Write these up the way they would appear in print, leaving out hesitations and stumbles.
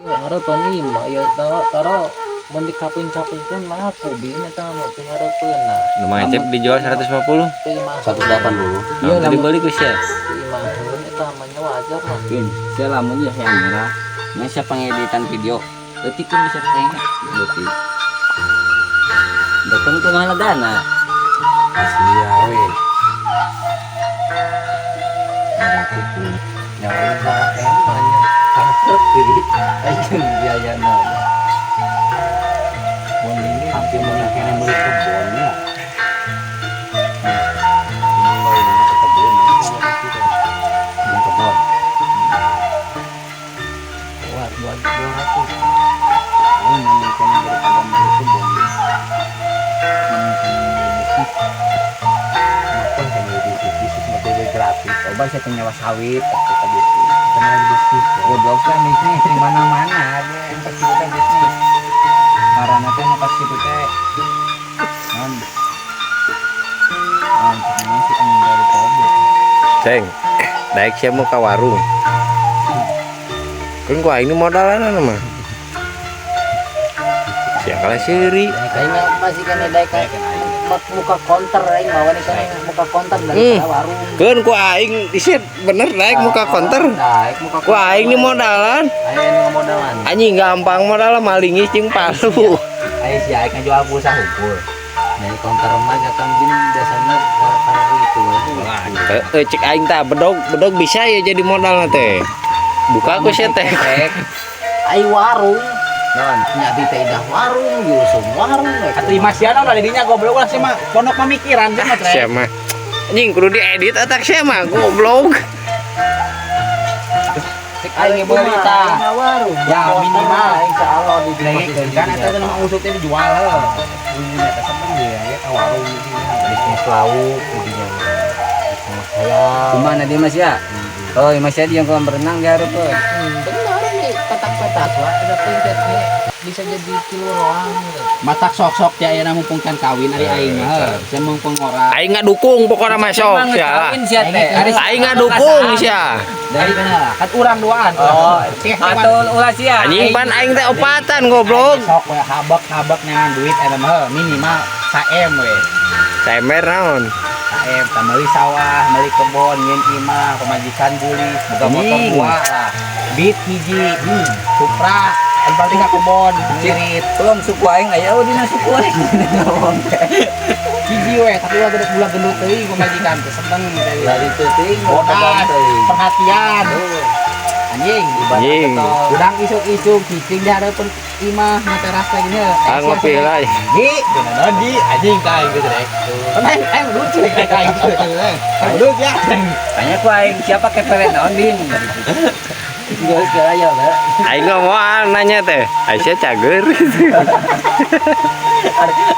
Ngarepan imah ya taro mun dikaping-kapingkeun laku bin eta mah pingareupeunna. Lumayan cep dijual 150. 180. Iya, tadi beli ku sia. Imaheun eta mah nya wajar lah. Bin, sia lamun ya yang merah. Nya sia pengeditan video. Leutik kan bisa teh. Leutik. Datang kumaha legana. Sia we. Berarti Nyawa emang nya. Ngerti. Aing biayana. Mun ini hampir mun kene meuli kebon ya. Mulai ke kebun, kebun kebon. Wah, 200. Oh, mun kene daripada meuli kebon. Mun kene meuli bisnis. Kenapa kan bisnis bisnis mah teh gratis. Coba saya nyawa sawit atau gitu. Kita lagi bisnis. Goblok kan bisnis di mana-mana ada yang pasti kita bisnis. Karena teh nu pasti itu teh. Non. Ah, ini sih anjing dari kobok. Ceng, daek sia mau ka warung. Kan ku aing nu modalan mah. Sia kalah seuri. Aing masih kena daek muka konter aing mawa nih kan muka konter daripada warung. Keun ku aing isi bener daek muka konter. Daek muka Ku aing ni modalan. Aing nu modalan. Anjing gampang modal malingis jeung palu. Ayo si aing ngajual pulsa hungkul. Dari konter mah kan bin biasanya kalau itu. Heeh, cek aing tah bedog bedog bisa ya jadi modal teh. Buka ku sia teh. Aing warung. Non. Nya abi teh dah warung, diusung warung. Atuh imah sia naon di dinya goblok lah sih mah pondok pemikiran sih mah teh. Sia mah. Anjing kudu diedit otak sia mah goblok. Cek aing meuli tah. Warung. Ya, minimal. Aing salah di Kan eta teh nu usuk teh dijual heuh. Ini teh seneng dia ya ka warung bisnis lauk jadinya. Bisnis saya. Kumaha dia Mas ya? Oh, Mas ya dia yang kolam berenang di hareupeun. Benar nih petak-petak lah ada tingkat nih bisa jadi kilo roang gitu. Matak sok-sok ya ayeuna mumpung can kawin ari aing mah heuh. Sia mumpung ngora. Aing ngadukung pokokna mah sok sia lah. Aing ngadukung sia. Dari kan urang duaan. Oh, atau ulah sia. Anjing pan aing teh opatan goblok. Sok we habek-habek neangan duit eta mah minimal 1M we. Cemer naon? 1M tah meuli sawah, meuli kebon, nyeun imah, pamajikan gulis, boga motor dua lah. Beat hiji, Supra, anu paling ka kebon, cirit. Belum suku aing aya oh dina suku aing. Hiji we, tapi ulah gede ulah gendut teuing pamajikan teh seneng Dari teuing bodas, perhatian. Anjing, Anjing. Udang isuk-isuk cicing di hareupeun imah na teras teh gini. Ah ngopi lah. Di, bener di anjing ka aing gitu deh. Aing aing lucu kayak aing gitu. Aing lucu ya. Tanya ku aing siapa keperet naon bin. Geus aya lah. Aing ngomong nanya teh. Aisyah cager.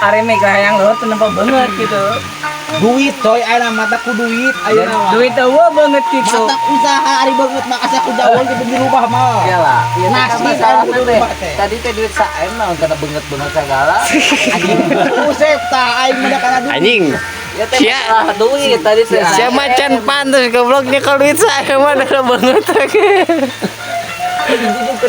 Are meh hayang luhur teu nempo beungeut gitu. Duit coy, ayeuna mata ku duit ayeuna mah. Duit eueuh beungeut gitu. Mata usaha ari beungeut mah asa ku jauh gitu di rumah mah. Iya lah. Iya Nasi masalahna kan teh. rumah teh. Tadi teh duit 1M naon kana beungeut-beungeut segala. Anjing. Usep tah aing mah kana duit. Anjing. Ya teh Sia. masalah duit tadi teh. Sia macan pantes gobloknya kalau duit saya mah ada banget.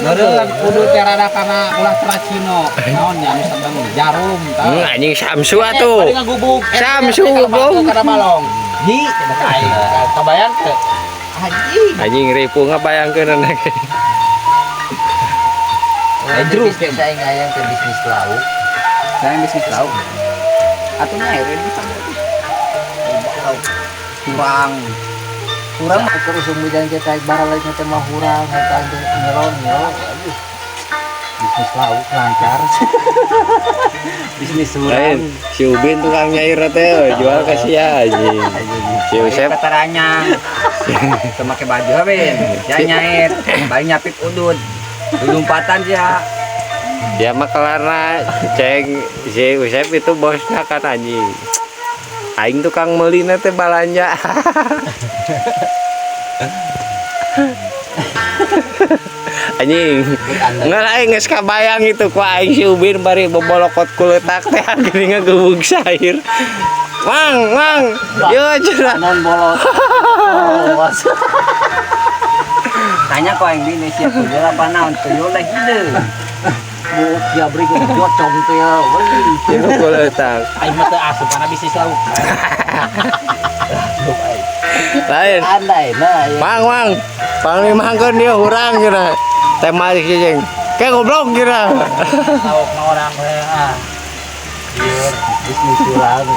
Meureun kudu teh rada kana ulah tracino. Naon nya anu seneng jarum tah. Anjing Samsu atuh. Bari ngagubug. Samsu, goblok. Kana balong. Hi, cenah ka aing. Kabayang teu? Anjing. Anjing ripu ngabayangkeun anak. Jeruk bisnis aing hayang teh bisnis lauk. Saya bisnis lauk. Atuh nya air bisa. Lauk. Kurang. Kurang mah keur usum hujan kita baralain teh mah hurang eta teh ngero-ngero. Aduh. Bisnis lauk lancar. Bisnis Lain hurang. si Ubin tukang nyair teh jual ke sia anjing. Si Usep Ketaranya. Teu make baju bin. Sia nyair, bari nyapit udud. Lompatan sia. Dia mah kelarna ceng si Usep itu bosnya kan anjing. Aing tukang meulina teh balanja. Anjing. Enggak aing geus kabayang itu ku aing si Ubin bari bobolokot kuletak teh geuning ngagebug sayur. Mang, mang. Yo cenah. Non bolot. Oh, Tanya Tanya kok yang di Indonesia tuyul apa naon tuyul lah hideung. Buuk jabri gocong teh ya. Cibuk kuleutak. Aing mah teu asup kana bisnis lauk. Lain. Andai nah. Mang, mang. Panglimangkeun dia hurang cenah. Tema si cicing. Kayak goblok cenah. Lauk mah orang we ah. Lieur Bisnis urang.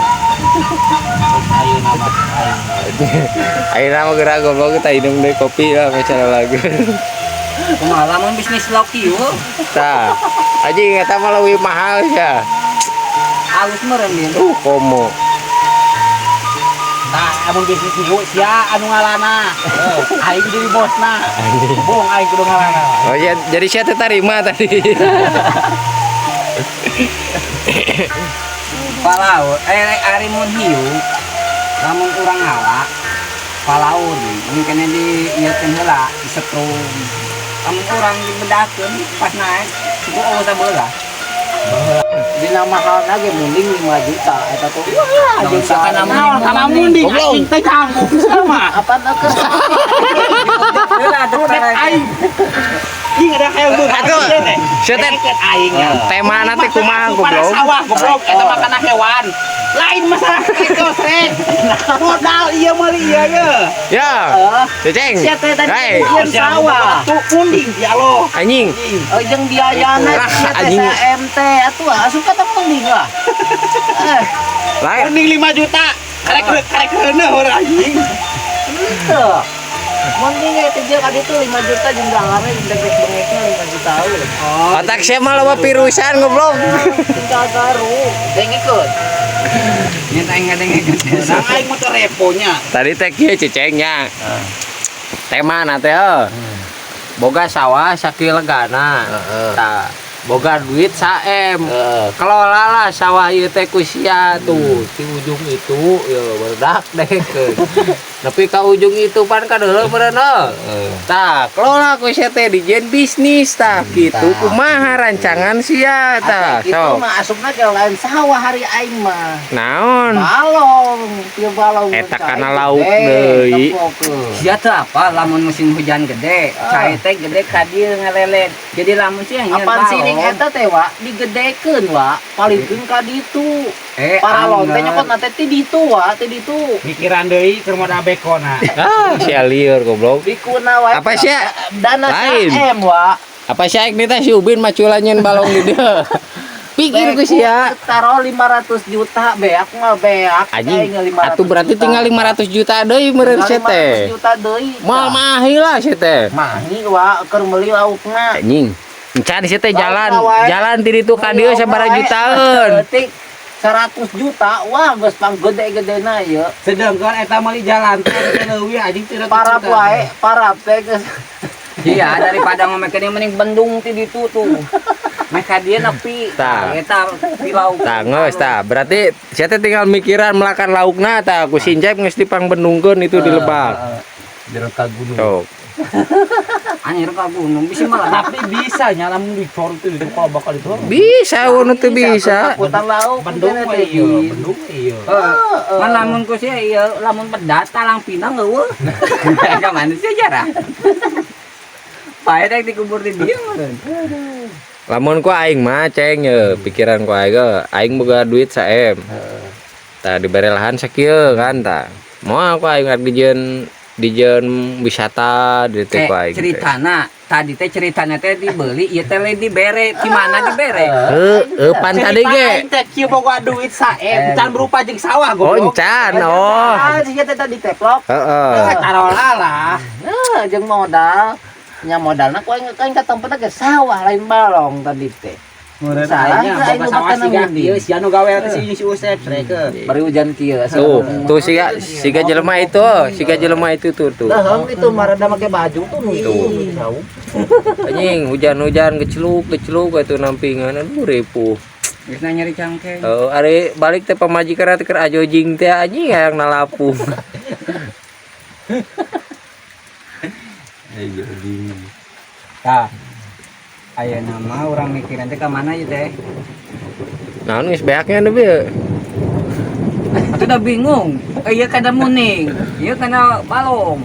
Ayeuna mah aing. Ayeuna mah geura goblok kita minum deui kopi lah misalnya lagu. Kumaha lamun bisnis lauk kieu Tah. Anjing eta mah leuwih mahal sia. Halus meureun din. Komo. Tah, amun bisnis hiu sia anu ngalana. Aing jadi bosna. Bohong aing kudu ngalana. Oh ya, jadi sia teh tarima tadi. Palaur, ari mun hiu lamun urang ngala palaur ini kena di ieu teh heula disetrum. Lamun urang dibedakeun pas naik cukup eueuh sabelah. Dina mahal lagi mending 5 juta eta tuh. Wah, Naon jeung kana Naon kana munding anjing teh canggung sama. Apa teh? Heula Rek aing. Ih ada hayang beunghar Atuh, sia teh aing ya. temana teh kumaha Pada goblok. sawah goblok eta mah kana hewan. Lain masalah itu srek. Modal ieu meuli ieu ye. Ya. Ceceng. Sia teh tadi Hei, jeung sawah. Tuh munding ya lo. anjing. Oh, jeung biayana Lah, sia teh anjing. MT atuh asup ka mending lah. Lain. Munding 5 juta. Karek karek reuneuh urang anjing. Henteu. Mending eta jeung ka ditu 5 juta jeung gangare jeung debek bengekna 5 juta euy. Otak sia mah loba pirusan goblok. Tinggal garu, dengikeun. Nya aing ngadengkeun. Nah, aing mah teu reponya. Tadi teh kieu cecengnya. Tema na teh heuh. Boga sawah sakieu legana. Tah, boga duit saem. Kelola lah sawah ieu teh ku sia tuh di ujung itu ya berdak deh. Tapi ka ujung itu pan kadeuleu meureun heuh. Tah, kelola ku sia teh dijieun bisnis tah kitu kumaha rancangan sia tah. Itu Sok. mah asupna ke lain sawah hari aing mah. Naon? Balong, tieu balong. Eta kana lauk deui. Sia teh apa lamun musim hujan gede, cai teh gede ka dieu ngalelet. Jadi lamun sih yang Apan siring eta teh wa digedekeun wa, palingkeun ka ditu. Paralon teh nyokot na teh ti ditu wa, ti ditu. Mikiran deui keur modal bekona. Ah, sia lieur goblok. Bikuna wae. Apa sia? Dana Lain. M wa. Apa sih aing teh si Ubin maculan nyen balong di dieu. Pikir ku sia. Taruh 500 juta beak mah beak. Anjing, Aing 500 atuh berarti juta. tinggal 500 juta deui meureun sia Tinggal teh. 500 juta deui. Moal mahi lah sia teh. Mahi wa keur meuli laukna. Anjing. Encan sia teh jalan, Lauk wae. jalan ti ditu ka dieu sabaraha jutaan. Leutik 100 juta, wah geus pang gede-gedena ieu. Sedangkan eta meuli jalan teh leuwih anjing 300 Parap juta. wae, parap teh geus. Iya, daripada ngomekeun yang mending bendung ti ditu tuh. Meh ka dieu nepi. Tah. Eta pilau. Tah geus tah, berarti sia teh tinggal mikiran melakan laukna tah ku Sincep geus dipangbendungkeun itu di lebak. Jero ka gunung. Sok. Anjir ka gunung bisa malah. Tapi bisa nya lamun dicor itu di kalau bakal itu. Bisa wono teu bisa. Ketakutan lauk Bendung teh mah teh, iya, Bin. bendung iya. Heeh. Man lamun ku sia ieu lamun pedat talang pinang eueuh. Ka mana sih jarah. Pae rek dikubur di dieu meureun. Lamun ku aing mah ceng ye, pikiran ku aing ge, aing boga duit saem. Tah dibere lahan sakieu kan tah. Moal ku aing rek dijieun wisata di teh ku aing teh. Ceritana tadi teh ceritana teh dibeli ieu teh lain dibere di mana dibere? Heuh, pan tadi ge. Aing teh kieu boga duit saem, can berupa jeung sawah Oh, goblok. encan oh. Ah, sia teh tadi teplok. Heeh. Tarolah lah. Heuh, jeung modal. Nya modalna ku aing aing ka tempatna ge sawah lain balong tadi teh. Salah, Aing aing boga nu sawah bakana siga munding. ieu sia nu gawe teh si Usep srekeun. Bari hujan kieu. Tuh, tuh siga siga jelema itu, siga jelema itu tuh tuh. Leuheung itu marada make baju tuh nu itu. Tuh. Anjing, hujan-hujan geceluk geceluk atuh nampingan aduh ripuh. Geus nyari cangkeng. Oh, ari balik teh pamajikan teh keur ajojing teh anjing hayang nalapu. Tah. Ayeuna mah urang mikiran teh ka mana ieu teh? Naon geus beaknya nu bieu? Atuh udah bingung. Ieu kana muning, ieu kana balong.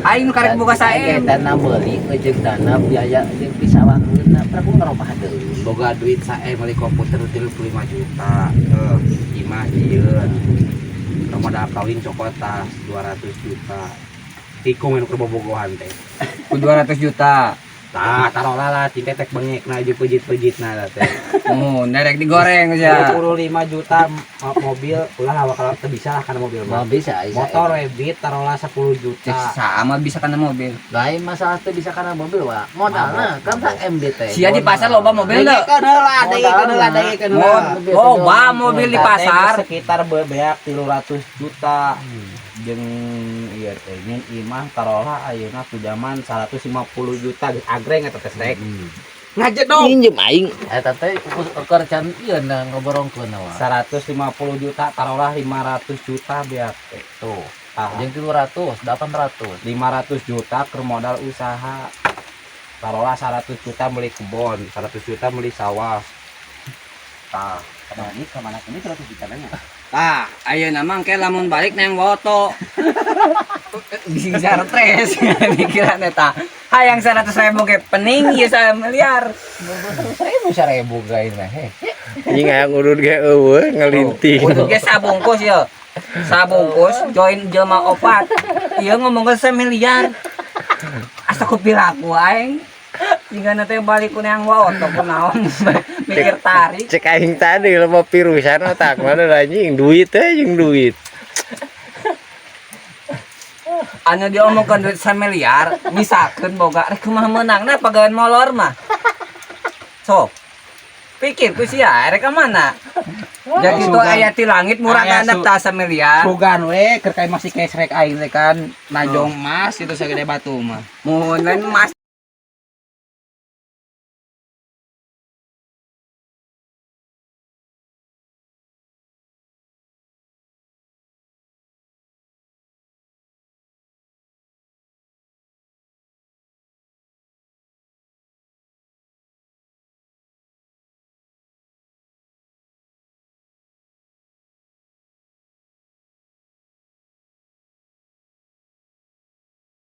Aing nu karek boga 1 M. Dana meuli jeung dana biaya jeung pisawahkeunna prabu ngarobah deui. Boga duit 1 M beli komputer 35 juta. Imah jieun. Modal kawin cokot tas 200 juta. Tikung anu keur bobogohan teh. Ku 200 juta. Tah, taruhlah lah cinta tek bengek na jeung pejit-pejitna teh. Oh, derek digoreng ya. 25 juta mobil ulah lah kalau teu bisa lah kana mobil Mau mah. bisa isa. Motor we Beat taruhlah 10 juta. Cek sama bisa kana mobil. Lain masalah teu bisa kana mobil wa. Modalna kan 1 M teh. Sia di pasar loba mobil teu. Dengekeun heula, dengekeun heula, dengekeun heula. Loba mobil di pasar. Sekitar beak 300 juta. Jeung ieu teh nyeun imah taruhlah ayeuna pinjaman 150 juta geus agreng eta teh stek. Ngajedog. Minjem aing eta teh keur can ieu na ngoborongkeun wa. 150 juta taruhlah 500 juta beak teh. Tuh. Tah, Jeung 300, 800. 500 juta ke modal usaha. Taruhlah 100 juta beli kebon, 100 juta beli sawah. Tah, kemana ini kemana ini 100 juta nya. Tah, ayeuna mah engke lamun balik neng woto. Bisa stres mikiran eta. Hayang 100 ribu ge pening ieu miliar. 1000 1000 gain mah. Heh. Anjing hayang urut ge eueuh ngelinting. Untuk ge sabungkus ya. Sabungkus join jelema opat. Ieu ngomongkeun semiliar. Asa ku piraku aing. Jika nanti balik ku neang waoto kunaon mikir tarik. Cek aing tadi loba virusan otak mana anjing duit teh jeung duit. Anu diomongkeun duit semiliar, misalkeun boga rek kumaha meunangna pagawean molor mah. Sok. Pikir ku sia rek ka mana? Jadi itu aya ti langit murah Aya anak ta semiliar. Sugan we keur kayak masih kesrek aing teh kan najong emas itu segede batu mah. Mun lain emas.